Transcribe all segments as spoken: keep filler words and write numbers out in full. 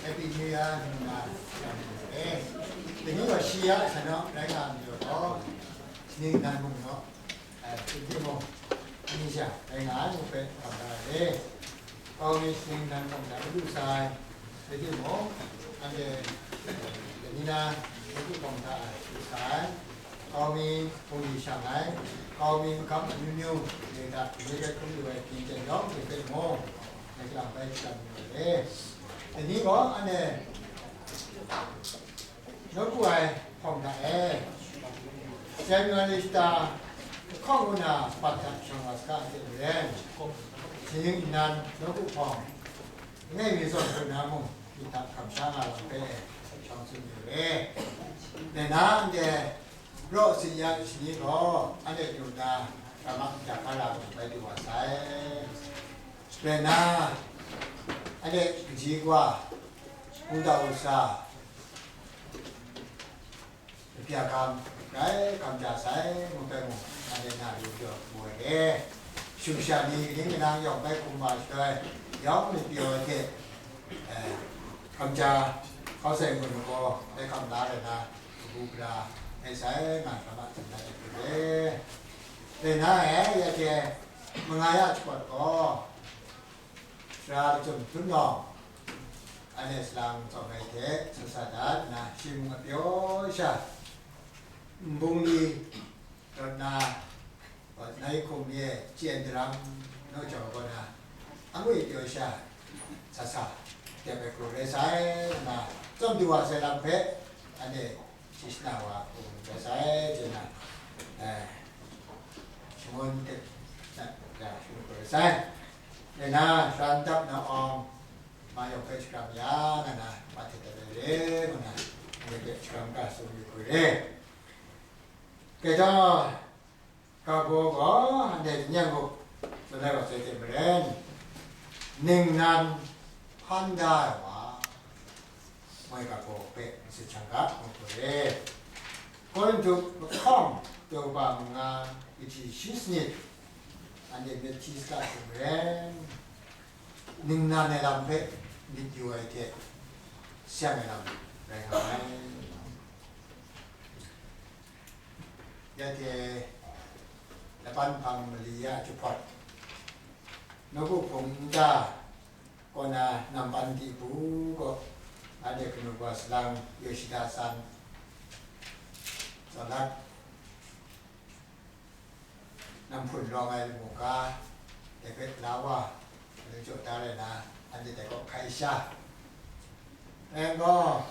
Happy New Year, nna, eh, tani wa shi ya sa no, rai nga mi lo, ning nan mung no, eh, tini mo, ani sha, rai nga, nu pe, kam da, eh, kau mi ning nan mung da, lu sai, tini mo, ande, tani na, nu ku kong da, lu sai, kau mi, kung di shang ai, kau mi, kam, yu yu, ye da, ye da, kung di wai, kin jen yong, ye pe mo, rai nga, bai, kam, ye, tani mo, ane, Nawku ai hpawng hta e, Samuel Ishtar lahkawng ngu na pat hta shang wa saga a hte maren, shaning nnan nawku hpawng langai mi zawn hkru na mung, myit hta hkam sha nga lam hpe shawng tsun yu re. Dai na nde, raw tsin ya shani gaw, anhte du nna, rama ja hkra la mung bai du wa sai. Rai nna, anhte kaji kawa, hpung dau u sa, Lapya gam, grai gam ja sai, ngu bai mung, anhte na yu pyaw mu ai re. Shu sha ni kaning kanang yawng bai hkum wa shaloi, yawng myit pyaw ai hte, eh, gam ja, kau sai ngun ai gaw, bai gam la rai na, kabu gara, ai sai, nga hkra ma tsun dat ai hku re. Rai na, eh, ya hte, manga ya shapawt gaw, Sara lachyum htum nawng, anhte salang tsawm ai hte sa sa dat nna, shi mung apyaw sha, nbungli rawt na, nai hkum ye chyen daram naw jau kaw na, angwi pyaw sha, sa sa, dep ai hku rai sai nna, tsawm du wa sai lam hpe, anhte Shi shana wa hkum rai sai, chye na, eh, shangun hte na, ya, shangun hpe rai sai. Rai na, shan dap na awng, ma yawng hpe shakram ya, nga na, ma hte dat ai re, nga na, ngai hpe shakram ga tsun yu hku re. Gaw, Ga gaw gaw, ndai ning yang gaw, tsun ai wa sai hte maren, ningnan hpan da ai wa, moi ga gaw hpe matsun shang ga, ngu hku re. Korinhtu lahkawng daw ba manga, kaji shi sanit, anhte myit hti saga hte maren, ningnan ai lam hpe myit yu ai hte, seng ai lam rai nga ai. Ya hte, laban hpang mali ya jahpawt, nawku hpung nta kaw na nampan di bu gaw, anhte kanu wa salang Yoshida san, Zalat, Namhpun rawng ai lamu ga, dai hpe la wa, anu jaw da rai na, anhte dai kaw hkai sha. Dai gaw,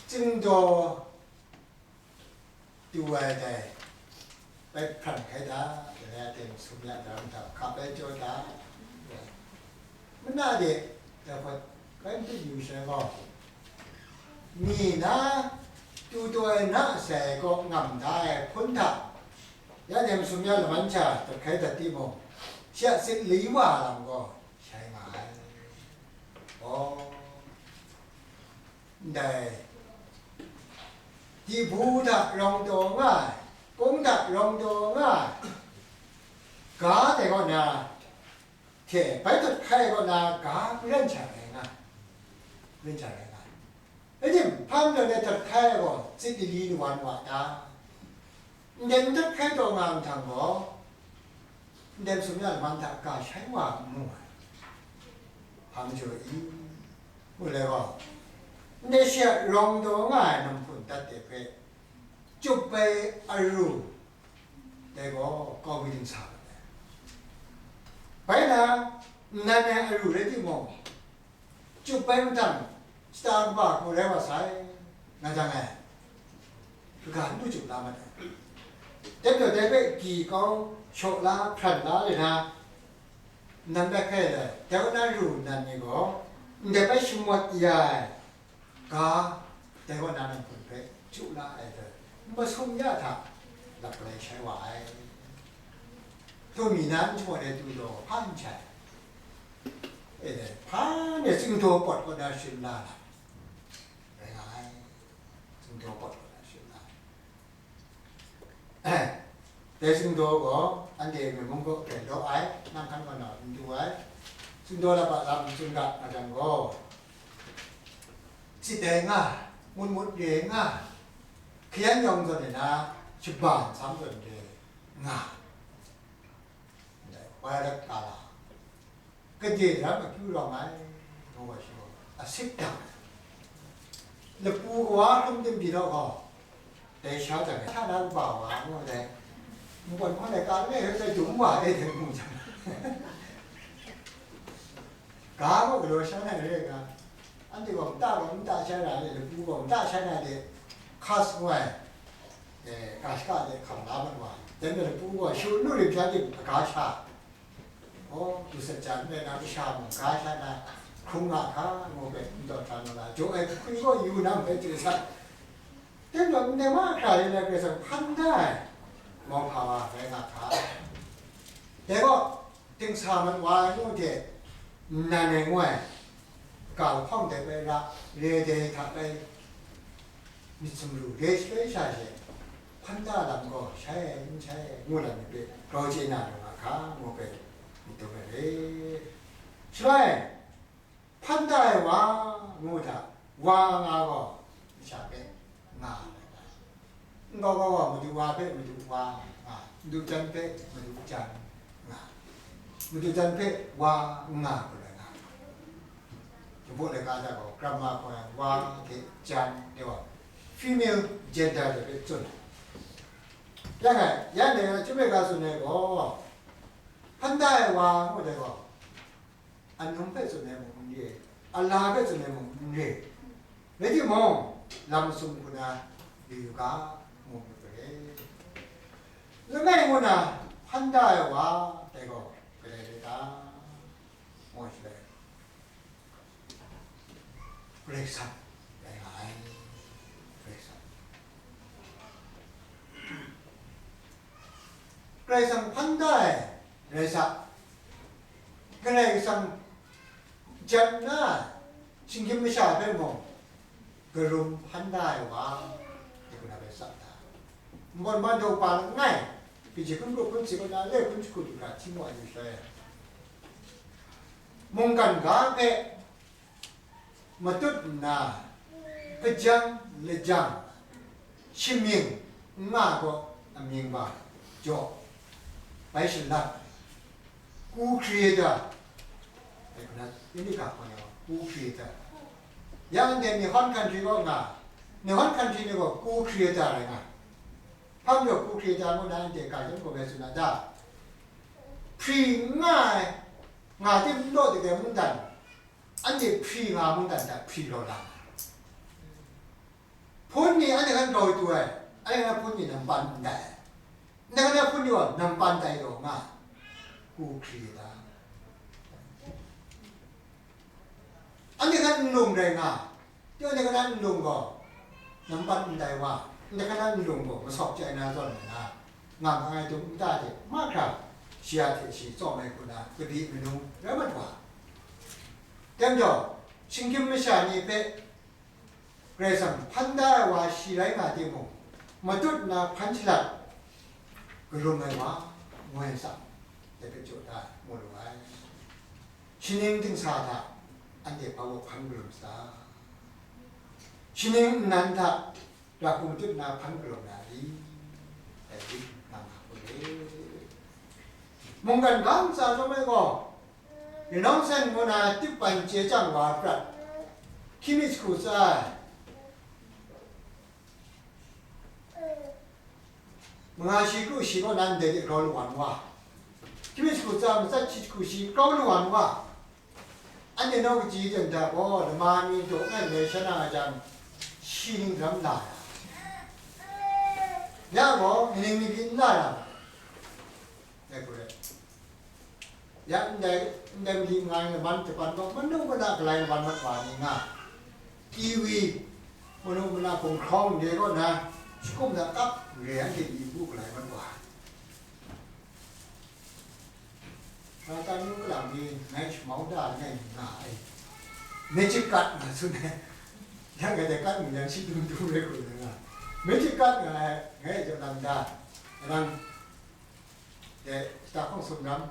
Tsingdaw du ai dai, bai hpran hkai da, dai a teng sum ya da mung hta, hkap ai jaw da. Mana de, dai hpawt, bai n pyi yu sai gaw, mi na, tu taw ai na sai kaw ngam da ai hpun hta, ya nem sum ya laman hta dat hkai dat timung, shi a sit li wa lam gaw, shai nga ai. Aw, ndai, di bu hta rawng taw nga ai, kung hta rawng taw nga ai, ga dai kaw na, hte bai dat hkai ai kaw na, ga maren sha rai nga ai, maren sha rai nga ai. Rai tim, hpa majaw dai dat hkai ai gaw, tsit lili lawan wa ta? Ndai n dat hkai taw nga ai mahtang gaw, ndai masum ya laman hta ga shai wa n mu ai. Hpa majaw i? Ngu lai gaw, ndai shi a rawng taw nga ai namhpun dat de hpe, cup ai aru, dai gaw kau mi dingsa mat ai. Bai na, nnan ai aru rai timung, cup ai mahtang, shata kaba hku rai wa sai, nga jang ai, kaga n lu cup la mat ai. Dai gaw dai hpe gyi kau, shaw la, hpran la rai na, nnan bai hkai ai, dai kaw na ru nnan ni gaw, ndai bai shamawt ya ai, ga, dai kaw na namhpun hpe chyu la ai hte, masum ya hta lap galai shai wa ai. Htum mi na n shaw ai du daw hpa n shai. E, hpa ne tsingdaw pawt kaw na shim la na, rai nga ai. Tsingdaw pawt kaw na shim la. Dai tsingdaw gaw anhte myi mung kaw hkren law ai, nang hkan kaw na n du ai. Tsingdaw lap a lam n tsun ga, nga jang gaw, tsit ai nga, mut mut re ai nga, hkayan yawng zawn ai na, shaban sam zawn re ai nga, ndai, wai rat ka la, gade ram akyu rawng ai, ngu wa shi gaw, a sik dang ai. Lapu kawa hkrum tim pyi law gaw, dai sha jang, sha na kaba wa, ngu dai, npawt hpawt ai ka langai hpe dum wa e, dai mu jang, ga gaw galaw sha na re ai nga, anhte gaw mata gaw mata sha na re, lapu gaw mata sha na de, kas ngu ai, e, ga shaka de hkam la mat wa, dai majaw lapu gaw shu nu rim sha tim aga sha, Gaw, du sat ja n rai na, kasha mung ga sha na hkrung nga hka, ngu hpe n taw hkra na la, jaw ai hkwi gaw yu na hpe chye sa. Tenjaw, ndai mahkra rai na Karai Kasang hpan da ai mauhpa wa rai nga hka. Dai gaw, dingsa mat wa ai ngu hte, nnan ai ngu ai, ga lahkawng dai bai ra, re dai hta bai, myit sumru re shaloi sha she, hpan da lam gaw shai ai, n shai ai, ngu lam ni hpe grau chye na lu nga hka, ngu hpe myit dum ai re. Shaloi, hpan da ai wa, ngu hta, wa nga gaw, masha hpe nga ai. Nkau kau wa, madu wa hpe madu wa nga, madu jan hpe madu jan nga, madu jan hpe wa nga, ngu ai nga. Jumpu laika ja gaw, grammar hpe wa hte jan de wa, female gender de hpe tsun ai. Ya ngai, ya ngai, chyum ai ga tsun ai gaw, hpan da ai wa ngu dai gaw, anung hpe tsun ai mung n re, ala hpe tsun ai mung n re, rai timung, lam masum hku na yu yu ga, ngu myit re. Langai ngu na hpan da ai wa, dai gaw, kadai rai ta? Ngu shaloi, Karai Kasang rai nga ai. Karai Kasang, Karai Kasang hpan da ai rai sa, Karai Kasang jan nna, shinggyim masha hpe mung, karum hpan da ai wa, dai hku na bai tsap da. Npawt man daw pa langai, kaji hkun grup hkun si kaw na, le hkun jahku du hkra hti mu ai yu shaloi, mungkan ga hpe matut nna, hpajang lajang, shamying n nga gaw amying ba jaw, bai shalak, co-creator, bai hkuna, Indica hkawn e gaw co-creator. Ya anhte Nihon country kaw nga, Nihon country ni gaw co-creator rai nga. Hpa majaw co-creator ngu na anhte ga chyawm gaw bai tsun a ta? Hpri n nga ai, nga tim n law de ai mungdan, anhte hpri nga mungdan hta hpri law na, hpun ni anhte hkan grau tu ai, anhte hkan hpun ni nampan ndai ai, anhte hkan hpun ni gaw nampan tai taw nga, hku hkri ai ta? Anhte hkan nlung rai nga, anhte hkan nlung gaw, nampan ndai wa, anhte hkan nlung gaw masawk chye ai na zawn nna, nga ma ai dum nta de mahkra, shi a hte shi tsawm ai hku na, kadi manu rai mat wa. Dai majaw, shinggyim masha ni hpe Karai Kasang hpan da ai wa shi rai nga timung, matut nna hpan shalat, karum ai wa, ngoi tsam, dai hpe jaw da ai, mu lu ai. Shaning dingsa hta anhte hpa baw hpan karum sa ta? Shaning nnan hta ra hku matut nna hpan karum na ri? Dai rit nga nga hku re. Mungkan ga ntsa chyawm ai gaw, Renaissance ngu na tipban chye chyang wa prat, hkying mi jahku tsa ai, manga shi kru shi kaw na ndai de grau lu wa nu wa, hkying mi jahku tsa matsat shi jahku shi grau lu wa nu wa, anhte naw kaji ten hta gaw lama ni daw ngai ngai sha na a jang, shi ning ram la ya, ya gaw, ni ning ni byin n la ya, dai hku rai. Ya ndai, ndai mali mangai laman japan gaw manu mana galai laman mat wa ni nga, iwi, manu mana hpunghkrawng de kaw na, shakum na kap re anhte i bu galai mat wa. Satan nu kalang ni ngai shamau da ngai nga ai. Magic card nga tsun ai. Yang ngai dai card mu yang shi dum dum rai hku nga. Magic card nga ai, ngai jaw lang da. Nang de shita hkawng sumram,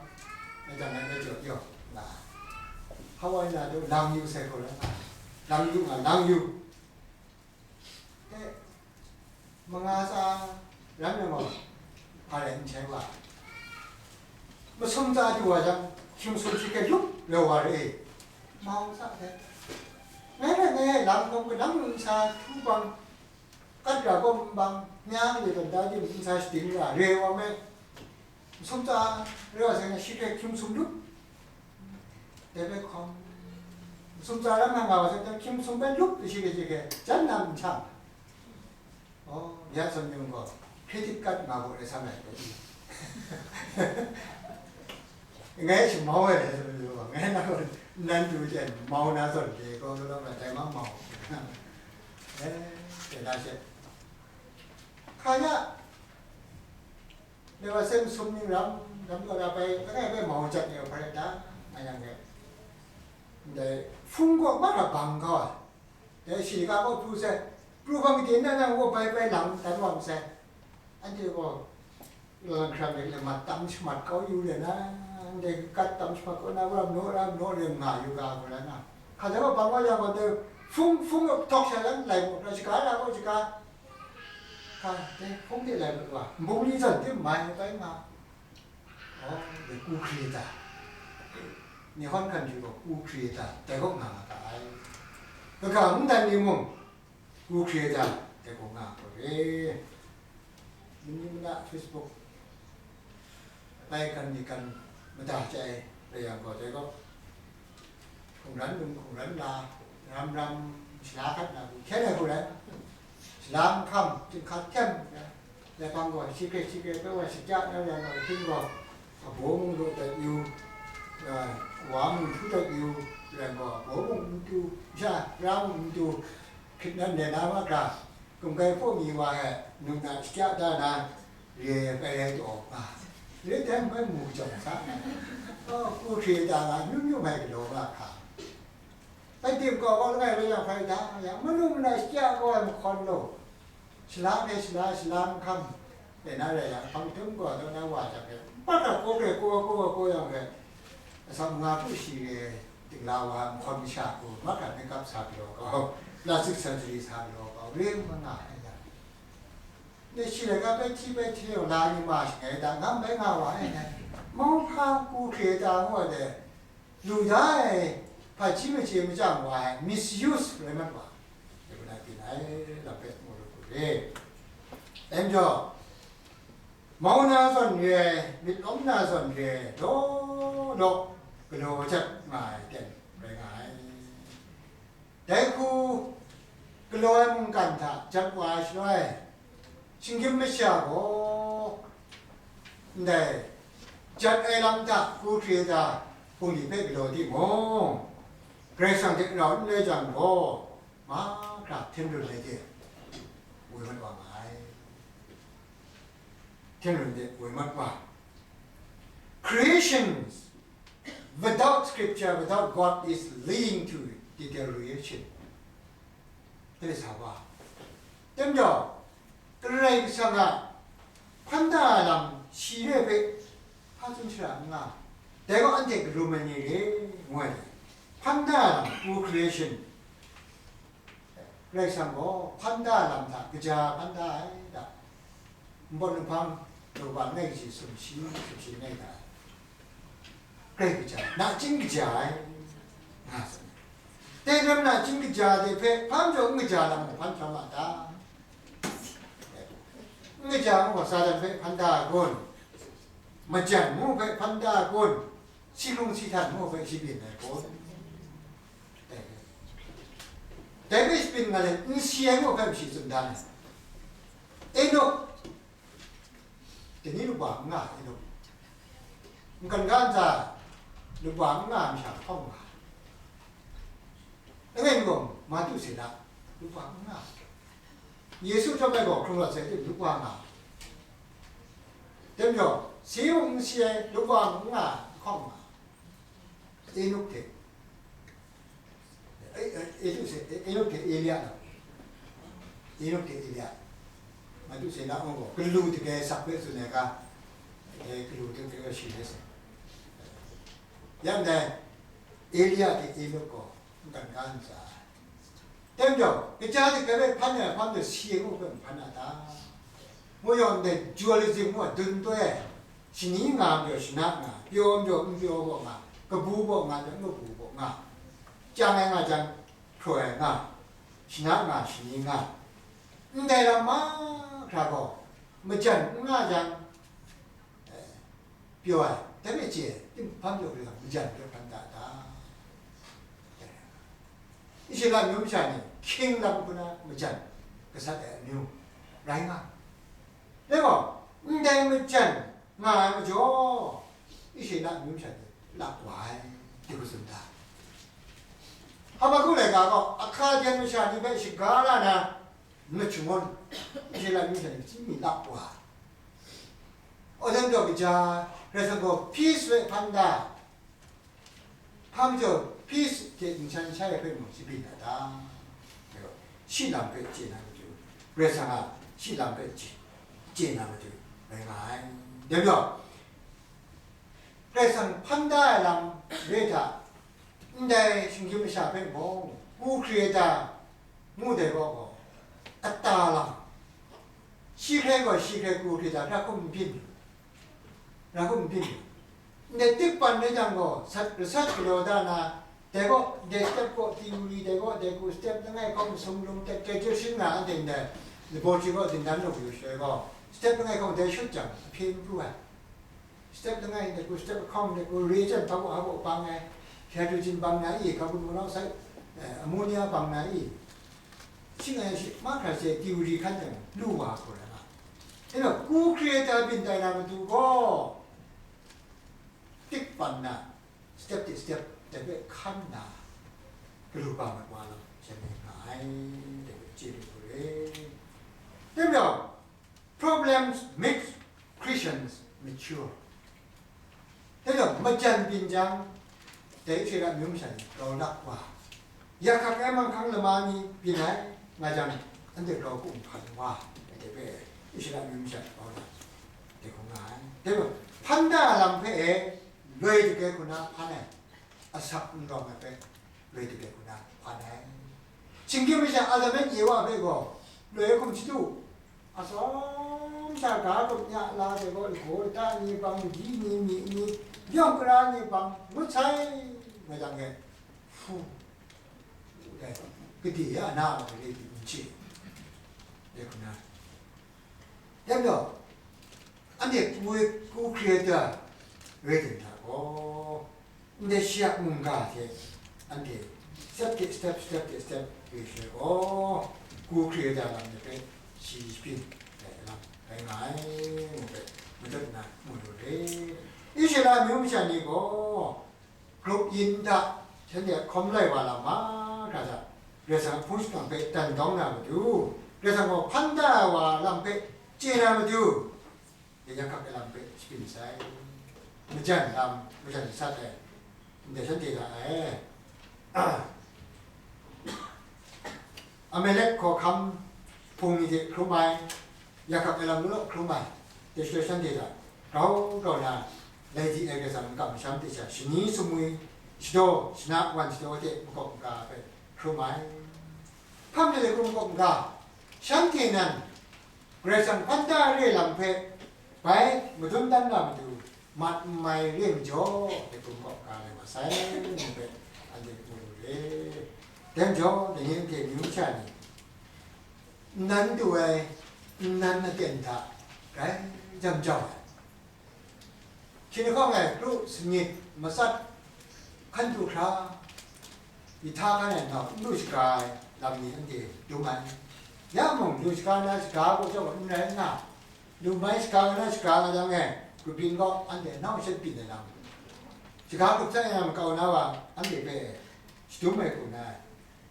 ngai jang ngai jaw yaw nga. Hawaii na du lang yu sai hku la nga. Lang yu nga, lang yu. Te, manga tsa ram yang gaw, hpa rai n shai wa. Masum tsa du wa jang, hkying sum shi hkye hkrup loi wa re. Mau tsa hte. Ngai rai ngai lam hkawm kanang nu nsa htu bang, kat ra gaw n bang, mya ngu dan da di nsa shading ra, re wa me. Masum tsa re wa sai, shi hkye hkying sum lup. Dai bai hkawm, masum tsa ram nga nga wa sai, dai hkying sum bai lup, shi hkye shi hkye, jan na n shang. Oh, ya zawn yung gaw, credit card nga gaw rai sa mai. Ngai shamau ai rai zawn yung gaw, ngai na gaw, nan du jen, mau na zawn de, gaw gaw gaw, dai ma mau. Eh, dai na she. Hka ya, Dai wa sem sum ning ram, ram kaw na bai, langai bai mau jat ni hpa rai ta, nga yang e. Ndai, hpung kaw mahkra bang kau ai. Dai shi ka kaw pru sai, pru hpang gade na nang kaw bai bai lang dan wa masai. Anhte gaw, lang hkram de le mat tam shamat kau yu le na, ndai kat tam shamat kau na, ram naw, ram naw le nga yu ga gaw la na. Hka jan gaw bang wa yang gaw, dai hpung, hpung htawk sha yang, lai mu, na shaga na kaw shaga, Hka, dai hpung de lai mat wa, nbung li zawn tim mai bai nga. Oh, dai ku hkri da. Ni hkawn hkan ju gaw ku hkri da, dai kaw nga nga ga ai. Kaga ndan ni mung, ku hkri da, dai kaw nga ga re. Ni ni mana Facebook, bai kan ni kan mada chye ai, rai yang gaw, dai gaw, hkungran lung, hkungran la, ram ram, shala hkat na, hkyen ai hku rai, shala nhkam, chyinghka hkyen, laibang gaw, shi hkrit shi hkrit, bai wa shakya na rai gaw, hpring gaw, abaw mung daw dat yu, a, wa mung htu dat yu, rai gaw, abaw mung n tu, sha, ra mung n tu, hkrit nan rai na ma hkra, Kum kai hpaw mi wa e, num na shakya da na, re bai rai taw nga, re dai bai mu jawng sa, oh, ku hkri da nga, myu myu mai galaw nga hka. Bai tim gaw, gaw langai bai yang hpai da nga yang, manu mana shakya gaw ai mahkawn law, shala hpe shala, shala nhkam, e na rai yang, hpang tum gaw, daw na wa jang e, npat a kaw hkre kaw, kaw, kaw yang e, asak nga hpu shi e, dingla wa, mahkawn masha hku, mahkra makeup sa galaw kau, plastic surgery sa galaw kau, re ma nga ai yang. Dai shi laika bai hti bai hti yawng la ni ma shangai da, ngam bai nga wa ai dai. Mauhpa ku hkre ta ngu ai dai, lu da ai, hpaji maje machyang wa ai, misuse rai mat wa, dai hpuna byin ai, lam hpe mu lu hku re. Dai majaw, mau na zawn re ai, myit lawm na zawn re ai, law law galaw jat nga ai ten rai nga ai. Dai hku galaw ai mungkan hta jat wa ai shaloi, shinggyim masha gaw ndai jat ai lam hta hku hkri ai hta bungli hpe galaw timung, Karai Kasang hte rau n rai jang gaw, mahkra hten run ai hte woi mat wa nga ai. Hten run hte woi mat wa. Creations without scripture, without God is leading to deterioration. Dai sa wa. Tem jau, Karai Kasang a hpan da ai lam shi re hpe hpa tsun shara n nga, dai gaw anhte karum ai ni re, ngu ai. Hpan da ai lam, u creation, Karai Kasang gaw hpan da ai lam hta kaja hpan da ai da. Npawt nhpang, daw ba ngai kaji sumshi, sumshi ngai da ai. Grai kaja, nachying kaja ai, nga tsun ai. Dai lam nachying kaja de hpe hpa majaw n kaja lam mung hpan hkra ma ta? N kaja ngu gaw, Satan hpe hpan da ai kun? Majan ngu hpe hpan da ai kun? Si hkrung si htan ngu hpe shi byin ai kun? Dai hpe, dai hpe shi byin nga let, n si ai ngu hpe shi tsun dan ai. Enok, dai ni lupwa n nga ai, Enok. N kan ga ntsa, lupwa n nga ai masha hkawng nga ai. Langai mi gaw, Matuhsela, lupwa n nga ai. Yesu chyawm ai gaw hkrung rawt sai tim lupwa nga ai. Dai majaw, si mung n si ai, lupwa mung n nga ai, hkawng nga ai. Enok hte, e, e, Enok hte, e, Enok hte Elia na, Enok hte Elia, Madu se na ngu gaw, galu dage sak hpe tsun ai ga, e, galu dage shi rai sai. Yang dai, Elia hte Enok gaw, n kan ga ntsa ai. Dai majaw, kaja hte grai hpe hpan ai hpa majaw si ai ngu hpe n hpan a ta? Ngu yaw ndai dualism ngu a dun toi ai, shani nga majaw shana nga, pyaw majaw n pyaw gaw nga, kabu gaw nga, n kabu gaw nga, chyang ai nga jang, hpraw ai nga, shana nga, shani nga, ndai lam mahkra gaw majan n nga jang, eh, pyaw ai, dai hpe chye ai, tinghpang jaw hpe majan hpe hpan da ta? Israela amyu masha ni hkying lam hku na majan gasat ai amyu rai nga. Dai gaw, ndai majan nga ai majaw, Israela amyu masha ni lap wa ai, dai hku tsun da. Habakuk laika gaw, Akkadian masha ni hpe shaga la na, ngut shangun, Israela amyu masha ni hpyi mi lap wa ai. Aw, dai majaw kaja, Karai Kasang gaw peace hpe hpan da, hpa majaw peace hte nshan shai ai hpe mung shabyin a ta? Shi lam hpe chye na matu, Karai Kasang a shi lam hpe chye, chye na matu rai nga ai. Dai majaw, Karai Kasang hpan da ai lam re hta, ndai shinggyim masha hpe mung, ku Kreta ngu dai gaw gaw, ata lam, shi hkrai gaw shi hkrai ku Kreta hkra hkum n byin, hkra hkum n byin. Ndai tikpan rai jang gaw, sat, rasat galaw da na, dai gaw, dai step gaw theory, dai gaw, dai ku step langai hkawng sung lum, dai tradition nga anhte ndai laboratory gaw dingdan lu yu shaloi gaw, step langai hkawng dai shut jang, ahpye n pru ai. Step langai, dai ku step ahkawng, dai ku re jan hpa baw hpa baw bang ai, hydrogen bang na i, carbon monoxide, eh, ammonia bang na i, shing ai shi mahkra she theory hkan jang lu wa hku rai nga. Dai gaw, ku Kreta byin tai na matu gaw, tikpan na, step hte step, dai hpe hkan na, galu ga mat wa lam, shanhte nga ai, dai hpe chye lu hku re. Dai majaw, problems makes Christians mature. Dai gaw, majan byin jang, dai Israela amyu masha ni grau lap wa, yak hkak ai manghkang lama ni byin ai, nga jang, anhte grau hkum hkan wa, dai hpe Israela amyu masha grau lap, dai hku nga ai. Dai gaw, hpan da ai lam hpe e, loi dage hku na hpan ai, asak n rawng ai hpe, loi dage hku na hpan ai. Shinggyim masha Adam e Ewa hpe gaw, loi hkum shadu, atsawm sha ga grup nya la ai gaw, lagaw lata ni bang, madi ni, myi ni, yawng kara ni bang, ngut sai, nga jang e, hpu, dai, gade ya na ma gade di n chye, dai hku na. Dai majaw, anhte ku, ku Kreta rai tim hta gaw, ndai shi a mungga hte anhte step hte step, step hte step re shaloi gaw, ku Kreta lam ni hpe shi shabyin ai lam rai nga ai, ngu hpe madat na mu lu re. Israela amyu masha ni gaw, grup yin nta, shanhte hkawm lai wa lam mahkra hta, Karai Kasang a hpung shingkang hpe dan dawng na matu, Karai Kasang gaw hpan da ai wa lam hpe chye na matu, ya yak hkak ai lam hpe shabyin sai. Majan lam, majan sat ai, ndai shanhte hta e, Amalek hkawhkam hpung ni hte hkrum ai, yak hkak ai lam law law hkrum ai, dai shaloi shanhte hta grau grau na, lai di ai Karai Kasang n-, kamsham hte sha shani sumwi, shadaw, shana wan shadaw hte makawp maga hpe hkrum ai. Hpa majaw dai hku makawp maga, shanhte nan Karai Kasang hpan da re lam hpe bai madun dan na matu, mat n mai re majaw, dai hku makawp maga rai wa sai, ngu hpe anhte mu lu re. Dai majaw, dai ni anhte amyu masha ni, nnan du ai, nnan aten hta grai jam jau ai. Hkying lahkawng e kru sanit matsat hkan du hkra, myi hta hkan e nau n lu shaga ai lam ni anhte dum ai. Ya mung, lu shaga na shaga gaw chyawm n rai nna, lu mai shaga na shaga nga jang e, grup yin gaw anhte nau shat byin ai lam, shaga grup hta e makau na wa anhte hpe shadum ai hku na,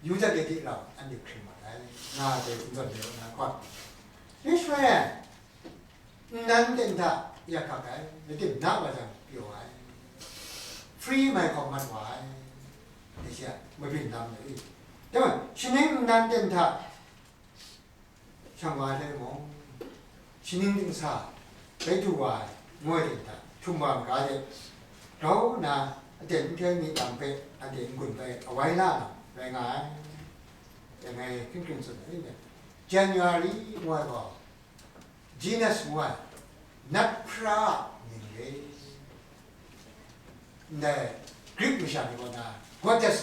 Yuda de de rau anhte hkring mat ai, nga ai dai n zawn de na hkawt. Israel, nnan ten hta ya hkak ai, madim na wa jang pyaw ai, free mai hkawm mat wa ai, Mabyin lam ai. Dai majaw, shaning nnan ten hta shang wa ai hte mung, shaning dingsa bai du wa ai ngoi ten hta htum wa maga de, grau nna aten nhtoi myi lam hpe anhte n-gun bai awai la na rai nga ai. Dai ngai hpring hpring tsun ai. January ngu ai gaw, genus ngu ai, nat hpra a mying re. Ndai Greek masha ni kaw na, goddess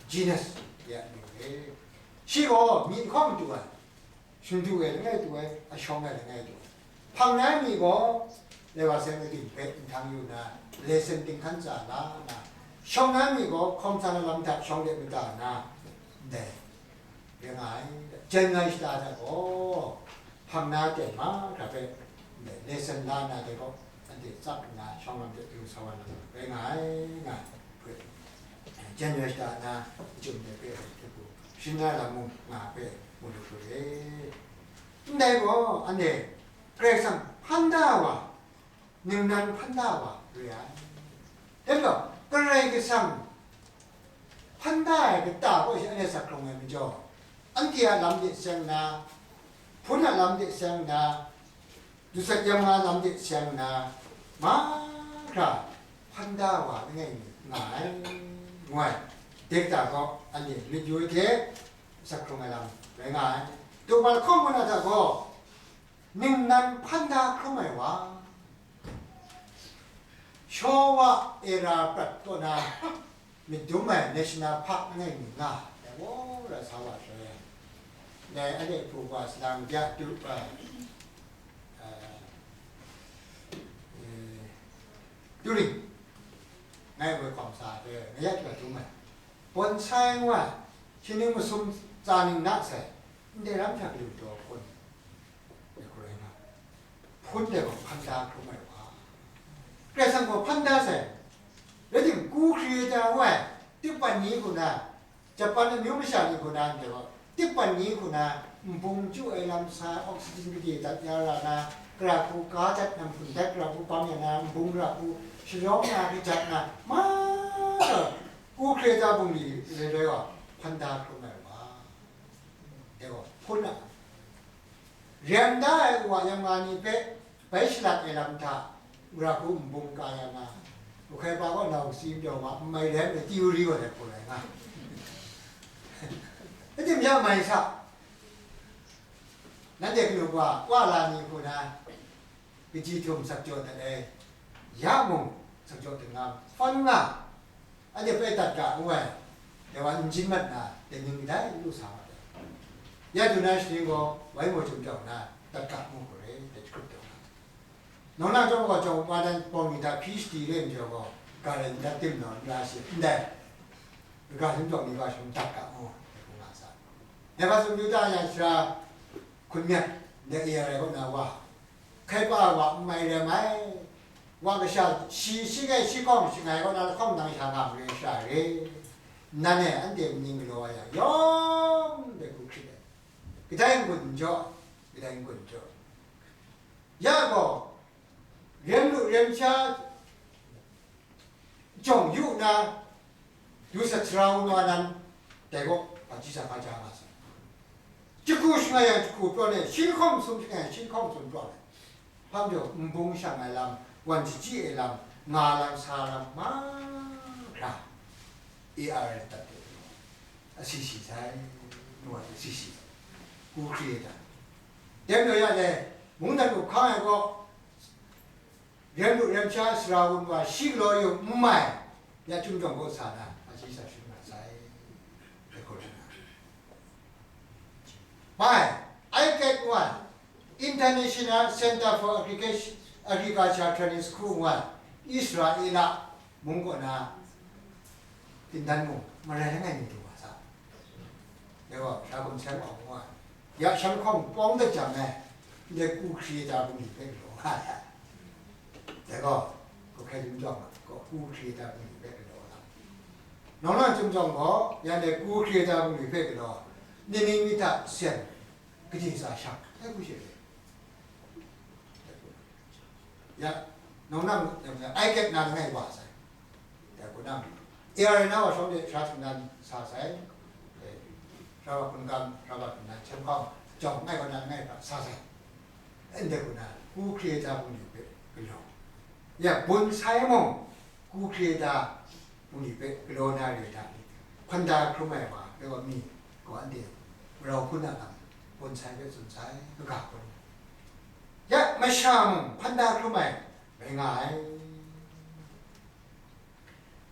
genus ya mying re. Shi gaw myi hkawm du ai, shingdu e langai du ai, ashawng e langai du ai. Hpang na ai myi gaw, Lewaseng ating hpe nhtang yu na, lesson ting hkan tsa la na, shawng na ai myi gaw, hkawm san ai lam hta shawng de mada na, ndai rai nga ai. Jen ai shata hta gaw, hpang na ten mahkra hpe lesson la na de gaw, anhte tsap nna shawng lam de du sa wa na rai nga ai, nga ai. Jen ai shata na, chyum de hpe hte hku, shing na lam mung nga hpe mu lu lu re. Ndai gaw, anhte Karai Kasang hpan da wa, ningnan hpan da wa re ai. Dai majaw, Karai Kasang hpan da ai kata kaw shi anhte sak hkrung ai majaw, anhte a lam de seng na, hpun a lam de seng na, dusat yam nga lam de seng na, mahkra hpan da wa langai mi nga ai, ngu ai. Dai kata kaw anhte lit yu ai hte, sak hkrung ai lam rai nga ai. Tupal hkawng kaw na hta gaw, ningnan hpan da hkrum ai wa, Showa era prat kaw na myit dum ai National Park langai mi nga ai, dai gaw ra sa wa shaloi, dai a de hpu wa salang ya tu, a, a, e, Turing ngai woi hkawm sa ai, mayat wa dum ai. Bonsai ngu ai, shi ning masum tsa ning na sai, ndai ram hta galaw daw hpun, dai hku rai nga, hpun dai gaw hpan da hkrum ai wa. Karai Kasang gaw hpan da sai, rai timung, ku hkri ai hta ngu ai, tikpan ni hku na, Japan amyu masha ni hku na, ndai gaw, tikpan ni hku na, nbung chyu ai lam sa, oxygen gade dat ya ra na, gara hku ga dat na, nhpun dat gara hku bam ya na, nbung gara hku sharawng na, kajat na, ma, ku hkre ta bungli rai rai gaw, hpan da hkrum ai wa. Dai gaw, hpun a, rem da ai wa yam nga ni hpe bai shalat ai lam hta, gara hku nbung ka ya na, Hkaipa gaw nau kasi majaw ma, n mai rai ai theory gaw dai hku rai nga. Rai timung, ya mai sa, nanhte kanu wa, wa la ni hku na, kaji htum sak jaw dat ai, ya mung sak jaw dat nga, fun nga, anhte hpe dat ga ngu ai, dai wa n jin mat na, dai ning kadai n lu sa mat ai. Ya du na shaning gaw, wai maw chyum jau nna, dat ga ngu hku re, dai jahkrup taw nga. Nawng na chyawm gaw, chyawm ma dan pawng ni hta P H D re ai majaw gaw, ga rai n dat tim naw n ra shi, ndai, kaga sumjawng ni ga shawng dat ga ngu, dai hku nga sa. Dai hpa sumtu ta yang sara hkun myat, dai A R I kaw na wa, Hkaipa wa n mai rem ai, wa kasha shi shi ngai shi hkawng shangai kaw na lahkawng nang sha nga mare sha re, nan e anhte mying galaw ai yang, yawng dai hku hkrit ai, kadai n-gun n jaw, kadai n-gun n jaw. Ya gaw, rem lu rem sha jawng yu nna, du sat sara wun wa nan, dai gaw, hpaji sa hpa ja nga sai. Jahku shangai yang jahku prawn ai, shi lahkawng sum shangai yang shi lahkawng sum prawn ai. Hpa majaw, nbung shang ai lam, wan shachyi ai lam, nga lam, sa lam, mahkra, A R I dat de, asi si sai, nu wa asi si, ku hkri ai hta. Dai majaw ya dai, mungdan up hkang ai gaw, rem lu rem sha sara wun wa shi galaw yu n mai, ya chyum jawng gaw sa na, a shi sa shun nga sai, dai hku rai nga. Bai, ICAT ngu ai, International Center for Agriculture, Agriculture Training School ngu ai, Israela mung kaw na, Pindan mung marai langai mi du wa sa. Dai gaw, sha gumsem awng wa, ya shan hkawng pawng dat jang e, ndai ku hkri ai ta bungli hpe galaw nga ai. Dai gaw, ku hkrai dum jawng a, ku hkri ai ta bungli hpe galaw nga. Nawng na chyum jawng gaw, ya ndai ku hkri ai ta bungli hpe galaw, ni ning mi hta sen, kaji sa shang, dai ku she re. Ya, nawng na, ya, ICAT na langai wa sai. Dai ku na, Area na wa shawng de sara htingnan sa sai, eh, sara wa hkungkam, sara wa htingnan hkyem hkawng, jawng ngai kaw na langai hkra sa sai. Ndai hku na, ku hkri ai hta bungli hpe galaw. Ya, bun sai mung, ku hkri ai hta bungli hpe galaw na re ai hta, hpang da hkrum ai wa, rai wa mi, gaw anhte marau hkun a lam, bun sai hpe tsun sai, kaga hkun. Ya, masha mung, hpang da hkrum ai, rai nga ai.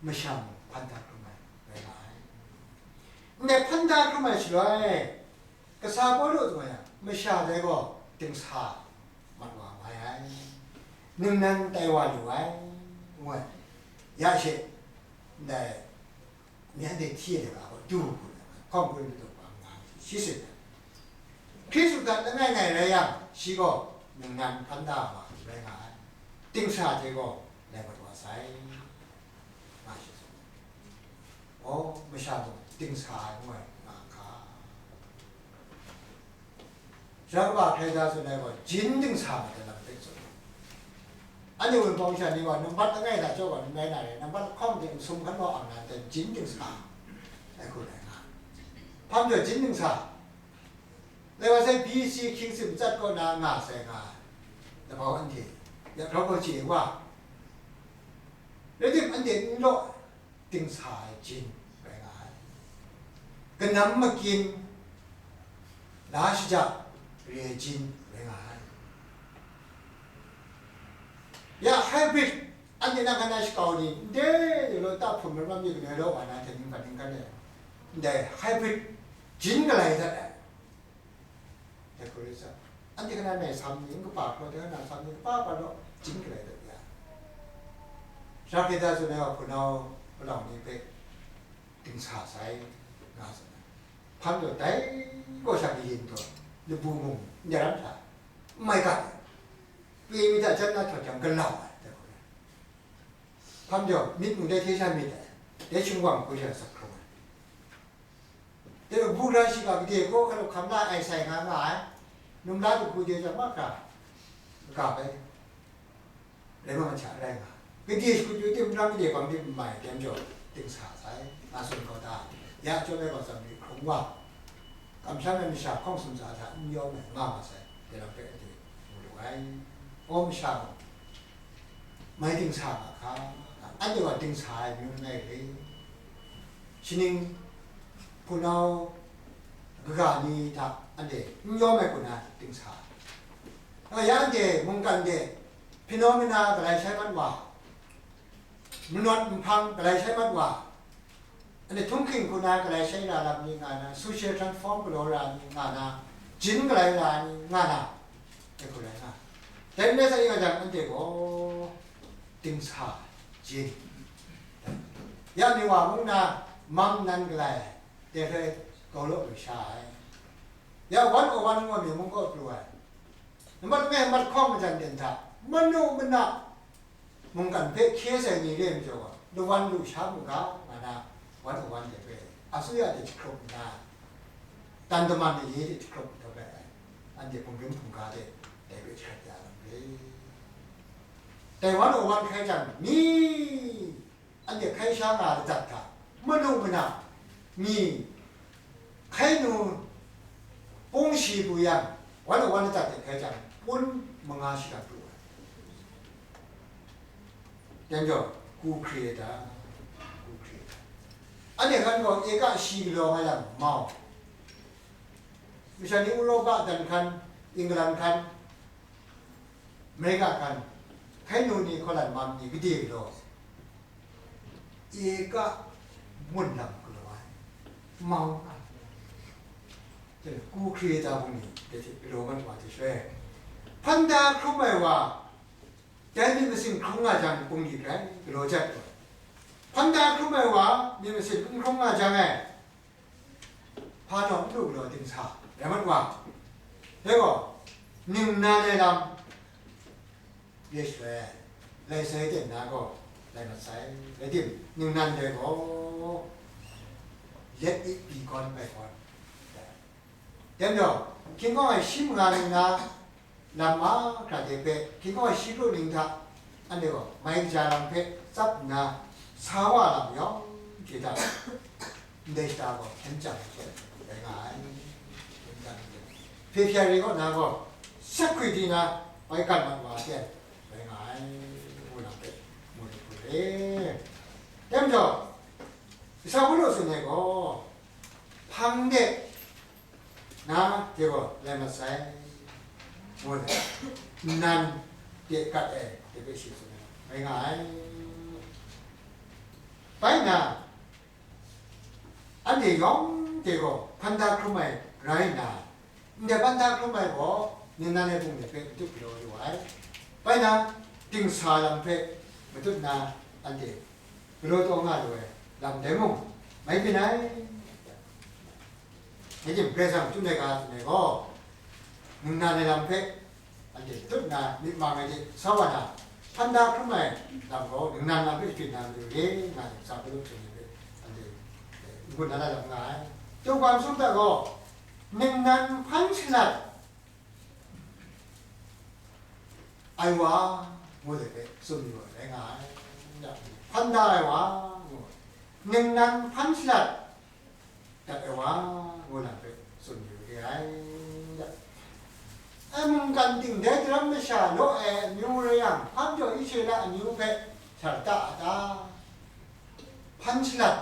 Masha mung hpang da hkrum ai rai nga ai. Ndai hpang da hkrum ai shaloi, kasa Pawlu tsun ai yang, masha dai gaw dingsa mat wa mai ai, ningnan tai wa lu ai, ngu ai. Ya she, ndai, myen de hti ai ga gaw du hku na, hkawng hkun majaw wa nga ai, shi sin ai. Hkristu hta langai ngai rai yang, shi gaw ningnan hpang da wa rai nga ai, dingsa hte gaw lai mat wa sai, nga shi tsun. Aw, masha gaw dingsa ai ngu ai nga hka. Sara kaba hkrai da tsun ai gaw, jin dingsa mat ai lam hpe tsun. Anhte Wunpawng sha ni gaw, nambat langai hta jaw gaw n rai na re, nambat lahkawng de nsum hkan gaw ang na ntsa jin dingsa ai hku rai nga. Hpa majaw jin dingsa, lai wa sai B C hkying sim tsat kaw na nga sai nga ai, labau anhte ya grau gaw chye wa, rai tim, anhte n law dingsa ai jin rai nga ai, kanam makyin la shaja re ai jin rai nga ai. Ya hybrid, anhte nang hkan na shakau ni, ndai law ta hpun maram ni, galoi law wa na hte ningkan ningkan e, ndai hybrid jin galai dat ai. Dai hku rai sa, anhte hkan na nai sam ni, n kapa hkraw, dai hkan na sam ni, kapa pa law, jin galai dat ya. Sara hkrai da tsun ai wa hpunau palawng ni hpe dingsa sai, nga tsun ai. Hpa majaw dai gaw sha kayin taw, labu mung n daram hta, n mai ga ai, pyi mi hta jan na htawt jang galau ai, dai hku rai. Hpa majaw myit mung dai hte sha myit ai, dai shingwang hku sha sak hkrum ai. Dai gaw, bu gara shiga gade hkaw hkra hkam la ai sai nga nga ai, num la lu hku de chyawm mahkra, ga bai, rai ma, masha rai nga, gade shakut yu tim, nang gade bang tim n mai, dai majaw dingsa sai, nga tsun kau ta, ya chyawm ai gaw, tsam ri hkrung wa, kamsham ai masha hkawng sumsa hta n yawm ai nga ma sai, dai lam hpe anhte mu lu ai. Aw, masha gaw mai dingsa nga hka, anhte gaw dingsa ai amyu langai re. Shaning hpunau kaga ni hta anhte n yawm ai hku na dingsa ai. Ya anhte mungkan de phenomena galai shai mat wa, manawt nhpang galai shai mat wa, anhte htunghking hku na galai shai ra lam ni nga na, social transform galaw ra ni nga na, jin galai ra ni nga na, dai hku rai nga. Dai n rai sa yang, anhte gaw dingsa jin, ya mi wa mung na, mam nan galai, dai hpe gau law lu sha ai. Ya wan o wan ngu ai mi mung kaw pru ai. Nambat langai nambat hkawng majan den hta, manu mana mungkan hpe hkye sai ni re ai majaw gaw, lawan lu sha mu ga, nga na, wan o wan de hpe, asuya de jahkrup nna, dan daman aye de jahkrup nhtawm ai, anhte hpungrim hpungga de dai hpe jahkrat ya lam re. Dai wan o wan hkrai jang, mi anhte hkai sha nga ai ladat hta, manu mana mi hkai nu pung shi bu yang, wan o wan ladat de hkai jang, pun manga shadap pru ai. Dai majaw, ku hkri ai ta, ku hkri ai ta. Anhte hkan gaw eka shi galaw nga yang mau. Masha ni Europa dan hkan, England hkan, America hkan, hkai nu ni, hkaw lan mam ni, gade galaw, eka mun lam galaw ai, mau nga. Ku hkri ai ta bungli, dai hte galaw mat wa hte shaloi, hpang da hkrum ai wa, dai myit masin hkrung nga jang, bungli grai galaw jat ai. Hpang da hkrum ai wa, myit masin n hkrung nga jang e, hpa taw n lu galaw dingsa rai mat wa. Dai gaw, ningnan ai lam, re shaloi, lai sai ten na gaw, lai mat sai, rai tim, ningnan dai gaw, let it be God by God. Dai majaw, hkying hkawng ai shi manga ning na lam mahkra de hpe, hkying hkawng ai shi kru ning hta, anhte gaw mai kaja lam hpe tsap nna, sa wa lam yawng Kita, ndai shata gaw hkyen chyang hte rai nga ai. Hkyen chyang hte. February kaw na gaw, sak hkwi di na, bai gat mat wa hte rai nga ai, ngu na hpe mu lu hku re. Dai majaw, Kasa Pawlu tsun ai gaw, hpang de na, de gaw lai mat sai, ngu ai, nnan de gat ai, de hpe shi tsun ai, rai nga ai. Bai na, anhte yawng de gaw hpan da hkrum ai rai nna, ndai hpan da hkrum ai gaw ningnan ai bungli hpe matut galaw lu ai. Bai na, dingsa lam hpe matut na anhte galaw taw nga lu ai lam dai mung, mai byin ai. Rai tim, Karai Kasang tsun ai ga tsun ai gaw, ningnan ai lam hpe anhte tut nna myit mang ai hte sa wa na, hpan da hkrum ai lam gaw ningnan lam hpe shapyit na matu re, nga ai, Kasa Pawlu hpyen ni hpe anhte n-gun na na lam nga ai. Chyum hkam sum hta gaw, ningnan hpan shalat ai wa, ngu ai hpe tsun yu ai rai nga ai. Hpan da ai wa, ngu, ningnan hpan shalat dat ai wa, ngu na hpe tsun yu re ai. Ai mungkan ting dai daram masha law ai amyu rai yang, hpa majaw Israela amyu hpe sa lata a ta? Hpan shalat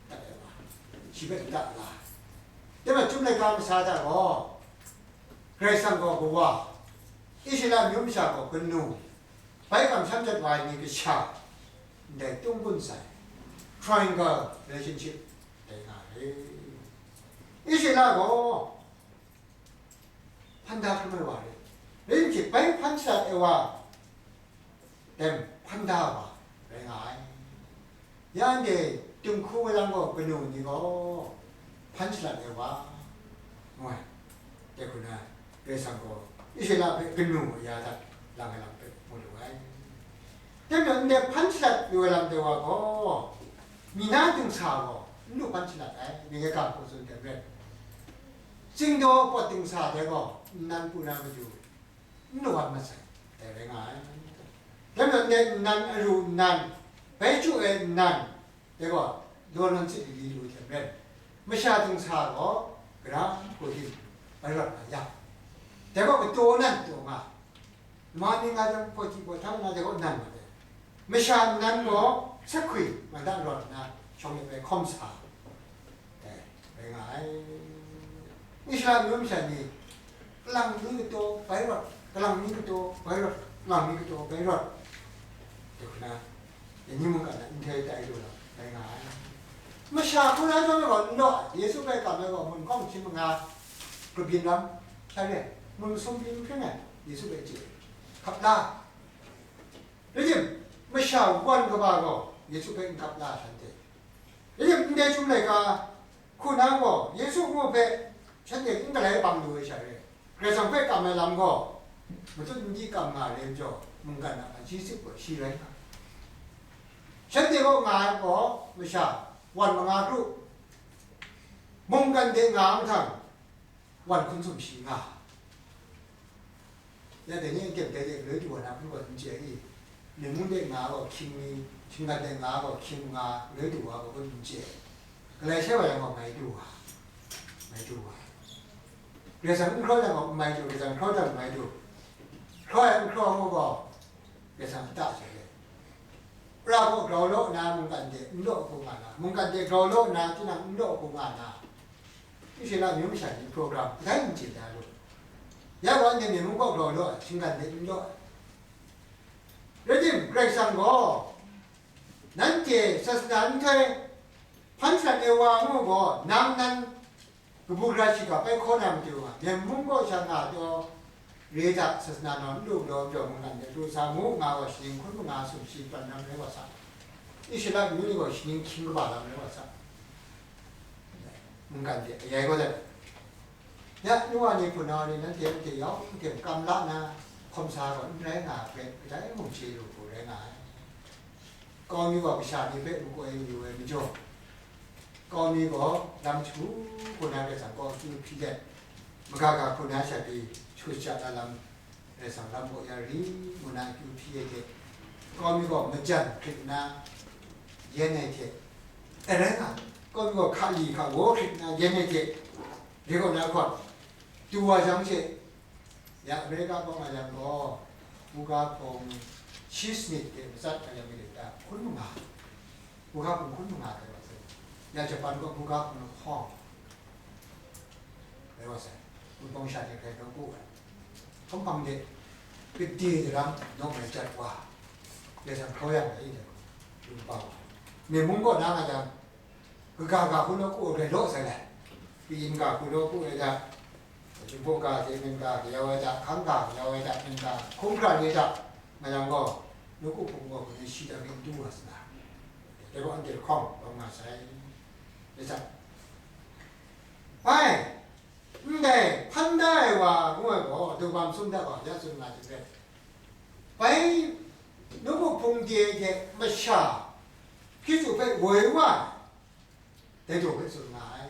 dat ai wa, shi hpe lata la? Dai majaw, Chyum laika masa hta gaw, Karai Kasang gaw kawa, Israela amyu masha gaw kanu, bai kamsham jat wa ai ni kasha, ndai tung gun sai, triangle relationship dai nga ai. Israela gaw hpan da hkrum ai wa re, rai nme hte bai hpan shalat ai wa, dan hpan da ai wa rai nga ai. Ya anhte dinghku malang gaw kanu ni gaw hpan shalat ai wa, ngu ai. Dai hku na, Karai Kasang gaw Israela hpe kanu aya hta lang ai lam hpe mu lu ai. Dai majaw, ndai hpan shalat lu ai lam dai wa gaw, mi na dingsa gaw n lu hpan shalat ai, mi ga ga hku tsun hte maren, tsingdaw pawt dingsa dai gaw nnan pru na matu n lu mat sai, dai rai nga ai. Dai majaw, ndai nnan aru nnan, bai chyu ai nnan, dai gaw law nan sit lili lu hte maren, masha dingsa gaw gara hku hte bai rawt nga yang, dai gaw kataw nan taw nga, ma ni nga jang, hpaw hti hpaw htang nga, dai gaw nan mat ai. Masha nnan gaw sak hkwi nga da rawt nna, shawng de bai hkawm sa, dai rai nga ai. Israela amyu masha ni, kalang mi kataw bai rawt, kalang mi kataw bai rawt, kalang mi kataw bai rawt, dai hku na, dai ni mungkan a nhtoi tai lu lam rai nga ai. Masha hku na jawng gaw n law ai, Yesu hpe kam ai gaw mun hkawng hkying manga, kabyin lam, sha re, mun masum byin hpring ai, Yesu hpe chye, hkap la. Rai tim, masha wan kaba gaw Yesu hpe n hkap la shanhte. Rai tim, ndai Chyum laika hku na gaw Yesu ngu hpe shanhte n galai bang lu ai sha re, Karai Kasang hpe kam ai lam gaw matut n di kam nga ai majaw, mungkan a hpaji sip gaw shi rai nga ai. Shanhte kaw nga ai gaw masha wan manga kru, mungkan de nga ai mahtang, wan hkun sumshi nga. Ya dai ni n kyem dai de, galoi du wa na hpun gaw n chye i, myen mung de nga gaw hkying mi, shinggan de nga gaw hkying nga, galoi du wa gaw hpun n chye. Galai shai wa yang gaw mai du wa, mai du wa. Karai Kasang n hkraw yang gaw n mai du, Karai Kasang hkraw yang mai du. Hkraw ai n hkraw ngu gaw, Karai Kasang a ta hte re. Pra gaw grau law nna mungkan de n law hku nga na, mungkan de grau law nna tinang n law hku nga na, Israela amyu masha ni program kadai n chye da lu. Ya gaw, anhte myen mung gaw grau law ai, shinggan de n law ai. Rai tim, Karai Kasang gaw, nanhte sasana nhtoi hpan shalat ai wa ngu gaw, nang nan kabu gara shiga bai hkaw na matu nga, myen mung gaw sha nga taw, re hta, sasana naw n lu galaw majaw mungkan de pru sa mu, nga gaw shaning hkun manga sumshi pran lam rai wa sa. Israela amyu ni gaw shaning hkying kaba lam rai wa sa. Mungkan de ayai gaw let, ya, nu wa ni, hpunau ni, nanhte, nanhte yawng hte kam la na, hkawm sa gaw n rai nga hpe, kadai mung chye lu hku rai nga ai. Kau mi gaw kasha ni hpe makoi yu ai majaw, kau mi gaw lam shagu hku na Karai Kasang kaw akyu hpyi let, maga ga hku na sha pyi shakut sha na lam, Karai Kasang lam kaw ya ri ngu na akyu hpyi ai hte, kau mi gaw majan hkrit nna yen ai hte, Rai nga, kaw mi gaw hka li hka wo hkrit nna, yen e hte, re kaw na hkawn, du wa jang she, ya Amerika pawng a yang gaw, buga hpung shi sanit hte matsat a yang mi ta, hkun manga, buga hpung hkun manga tai wa sai. Ya Japan gaw buga hpung lahkawng, rai wa sai, wunpawng sha hte hkrai hkrai ku ai. Hkawm hpang de, kade daram nawng ai jat wa, ya jang hkraw yang ai, lu kaba wa. Myen mung kaw na nga jang, kaga ga hku nawku ai grai law sai lai. Kayin ga hku nawku ai hta, Jinghpaw ga hte myen ga gayau ai hta, hkang ga gayau ai hta, myen ga hkungga ni hta, nga yang gaw, nawku hpung gaw hku ni shi da myi n du wa sa na, dai gaw anhte lahkawng lawm nga sai. Dai hta, bai, ndai hpan da ai wa ngu ai gaw, daw bam sum da wa, ya tsun nga jing rai. Bai, nawku hpung de hte masha, Hkristu hpe woi wa ai, dai daw hpe tsun nga ai.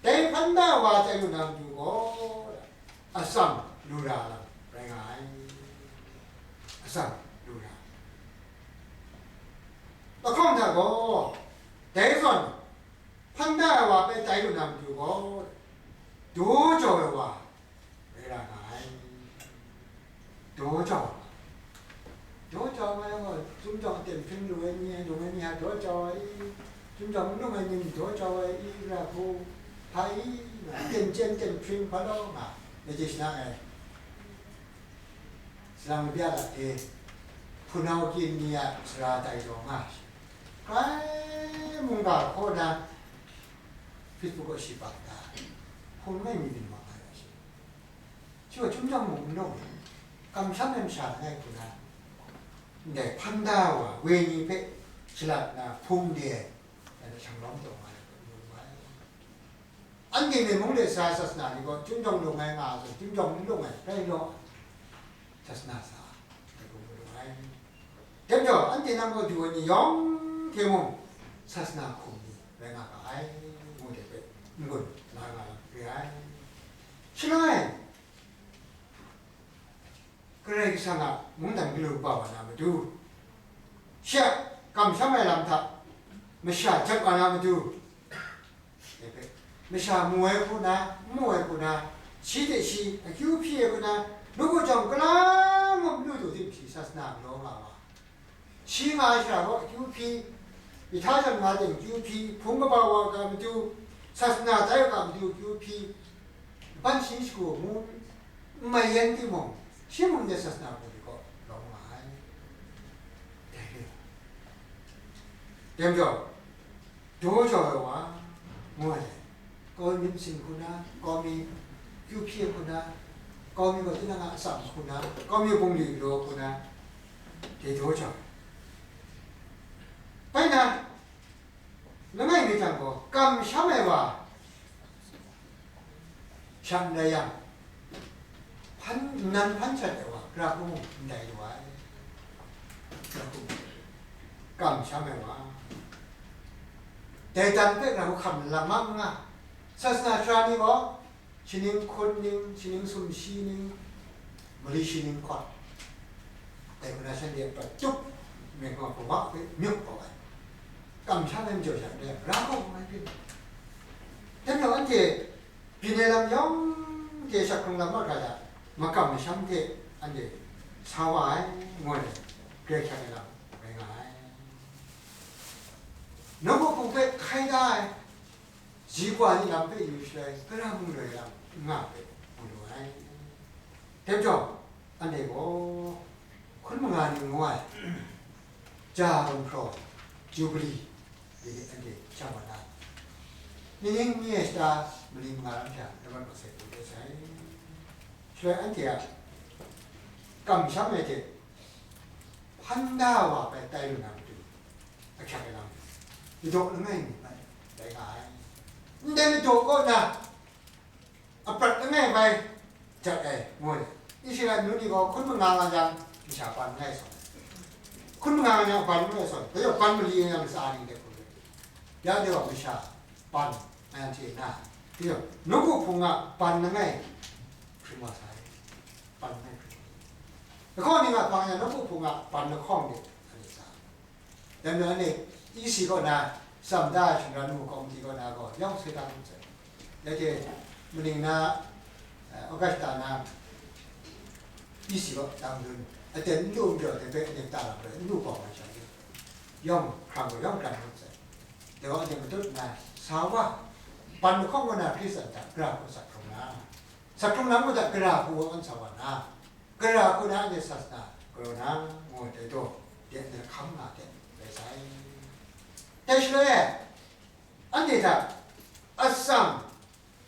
Dai hpan da wa tai lu na matu gaw, atsam lu ra lam rai nga ai. Atsam lu ra. Lahkawng hta gaw, dai zawn, hpan da ai wa hpe tai lu na matu gaw, daw jau ai wa rai ra nga ai. Daw jau ai wa. Daw jau ai gaw, Chyum jawng aten hpring lu ai ni, lung ai ni hta daw jau ai i? Chyum jawng n lung ai ni daw jau ai i? Ra hku, hpa i? Nga, aten chyen aten hpring hpa law nga, na chye shana ai. Salang labya la de, hpunau kyin ni a sara tai taw nga, grai mungga hkaw na, Facebook kaw shi bak da, hpung langai mi byin mak nga ya shi. Shi gaw Chyum jawng mung n lawng, kamsham ai masha langai hku na, ndai hpan da wa wenyi hpe shalat na hpung de ai, dai hpe shanglawm taw nga ai hpe mu lu ai. Anhte myen mung de sa ai sasana ni gaw, Chyum jawng lung ai nga ai zawn, Chyum jawng n lung ai rai law, sasana sa ai hpe mu lu ai. Dai majaw, anhte nang gaw du ai ni yawng hte mung, sasana hkum ni rai nga ga ai, ngu de hpe n-gun la nga lam re ai. Shaloi, Karai Kasang a mungdan galu kaba wa na matu, shi a kamsham ai lam hta masha jep wa na matu, dai hpe, masha mu ai hku na, n mu ai hku na, shi hte shi akyu hpyi ai hku na, nawku jawng kalang mung n lu du tim shi sasana galaw nga wa. Shi nga ai shara gaw akyu hpyi, Yahta jan nga ten akyu hpyi, hpung kaba wa ga matu, sasana tai wa ga matu akyu hpyi, ban shi shagu ngu n mai yan timung, shi mung de sasana hku ni gaw lawm nga ai. Dai re ai. Dai majaw, daw jau ai wa, ngu ai, kau mi myit masin hku na, kau mi kyu hpyi hku na, kau mi gaw tinang a atsam hku na, kau mi bungli galaw hku na, dai daw jau ai. Bai na, langai mi jang gaw, kamsham ai wa sha n rai yang, hpan, nnan hpan shat ai wa, gara hku mung ndai lu ai. Gara hku mung, kamsham ai wa, dai dan hpe gara hku hkam lam ma n nga. Sasana sara ni gaw, shaning hkun ning, shaning sumshi ning, mali shaning hkawt, dai hku na shanhte a prat tup, myit gaw kawa hpe myup kau ai. Kamsham ai majaw sha n rai yang, gara hku mung ai byin. Dai majaw anhte byin ai lam yawng hte shak hkrung lam mahkra hta, makam masham hte anhte sa wa ai, ngu ai, grai hkyak ai lam rai nga ai. Nawku hpung hpe hkai da ai, ji kau ni lam hpe yu shaloi, gara mung loi lam n nga hpe mu lu ai. Dai majaw, anhte gaw hkun manga ni ngu ai, ja gumhpraw, Jubili, Dai ni anhte shang wa na, ni ning n mi ai shata, mali manga lam hta, laban masai pru de sai. Shaloi anhte a kamsham ai hte, hpan da wa bai tai lu na matu, ahkyak ai lam, ladaw langai mi bai tai nga ai. Ndai ladaw kaw na, aprat langai bai jat ai, ngu ai. Israela amyu ni gaw hkun manga nga jang, masha ban langai sawn. Hkun manga nga jang ban langai sawn, dai yawng ban mali nga jang, ntsa ning de hkun rai. Ya de wa masha ban nga jang hte na, dai yawng, nawku hpung a ban langai hkring wa sai. Ban langai hkring. Lahkawng ning a hpang yang, nawku hpung a ban lahkawng de, anhte sa. Dai majaw anhte E C kaw na, Tsam da ai shingran mu kawmti kaw na gaw yawng sai tam sai. Dai hte maning na, eh, August na, E C kaw dang dun, aten n lu n pyaw de hpe ning ta lam rai n lu kawng ai sha ni, yawng hkrang gaw yawng kran ngut sai. Dai gaw anhte matut nna, sa wa, ban lahkawng kaw na Hkristan hta gara hku sat hkrung na, sat hkrung na mung hta gara hku wa awn sa wa na, gara hku na anhte sasana galaw na, ngu ai dai daw de anhte hkam nga de rai sai. Dai shaloi e, anhte hta atsam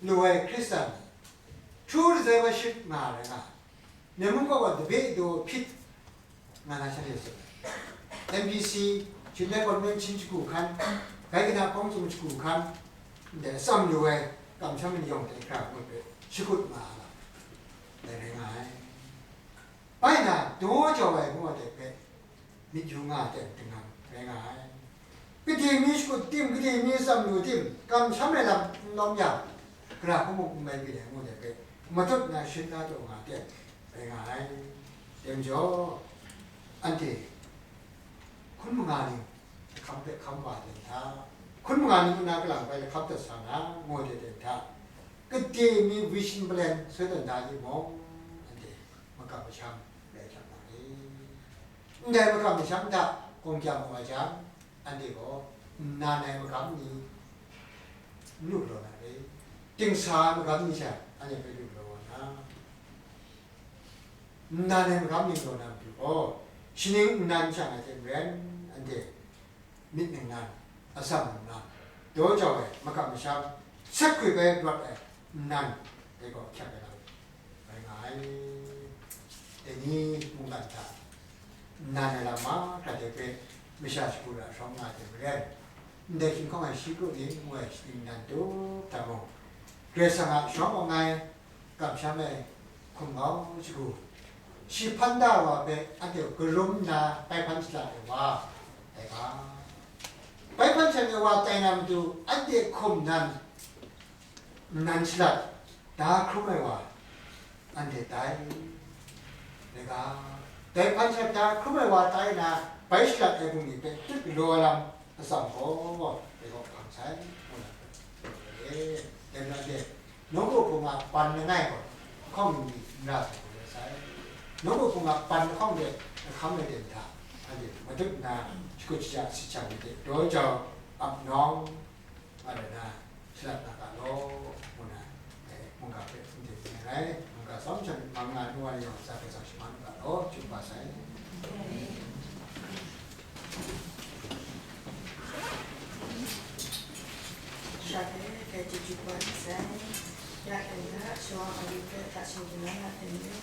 lu ai Hkristan, true discipleship nga rai nga ai. Ngai mung kaw gaw debate daw hpit nga na shanhte tsun ai. M B C, Chinle Convention shagu hkan, Bai Kana Hpawng Cung shagu hkan, ndai atsam lu ai kamsham mayan yawng hte hkra ngut hpe shakut nga ai lam, dai rai nga ai. Bai na, daw jau ai ngu ai hpe myit yu nga ai ten tinang rai nga ai. Gade mi shakut tim, gade mi atsam lu tim, kamsham ai lam n lawm yang, gara hku mung n mai byin ai ngu ai hpe, matut na shut na taw nga ai ten rai nga ai. Dai majaw, anhte hkun manga ning lahkam hpe hkam wa ai ten hta, hkun manga ning nna kalang bai lahkam dat sa na, ngu ai ten hta, gade mi vision plan soi tawn da timung, anhte makam masham rai hkyak na re. Ndai makam masham hta gawng kyang wa jang, anhte gaw nnan ai magam ni n lu galaw na re. Dingsa ai magam ni sha anhte hpe lu galaw wa na, nnan ai magam ni galaw na matu gaw, shaning nnan shang ai hte maren, anhte myit ningnan, atsam ningnan, daw jau ai makam masham, sek hkui bai rawt ai nnan, dai gaw hkyak ai lam rai nga ai. Dai ni mungkan hta nnan ai lam mahkra de hpe masha shagu ra shawng nga ai hte maren, ndai hkying hkawng ai shi kru ni ngu ai shaning nnan tup hta mung, Karai Kasang a shawng awng ai kamsham ai hkum kau shagu, shi hpan da wa hpe anhte garum nna bai hpan shalat ai wa, dai ga. Bai hpan shalat ai wa tai na matu, anhte hkum nan, nnan shalat da hkrum ai wa, anhte tai, dai ga. Dai hpan shalat da hkrum ai wa tai na, bai shalat ai bungli hpe tut galaw ai lam atsam gaw, dai gaw hpang sai, ngu na, dai na de, nawku hpung a ban langai gaw, lahkawng ni n ra sai, ngu na sai. Nawku hpung a ban lahkawng de lahkam ai ten hta, anhte matut nna, shakut shaja, sit shang ai hte daw jau, ap nawng, nga ai na, shalat na ga law, ngu na, dai mungga hpe n ding ai rai. Mungga tsawm sha myit mang nga ai nu wa ni yawng, Karai Kasang shaman u ga law, chyum ba sai. Sha hpe dai chyeju kaba myit sai. Ya hkyen hta, shawa awi hpe hta shingkang na hten re.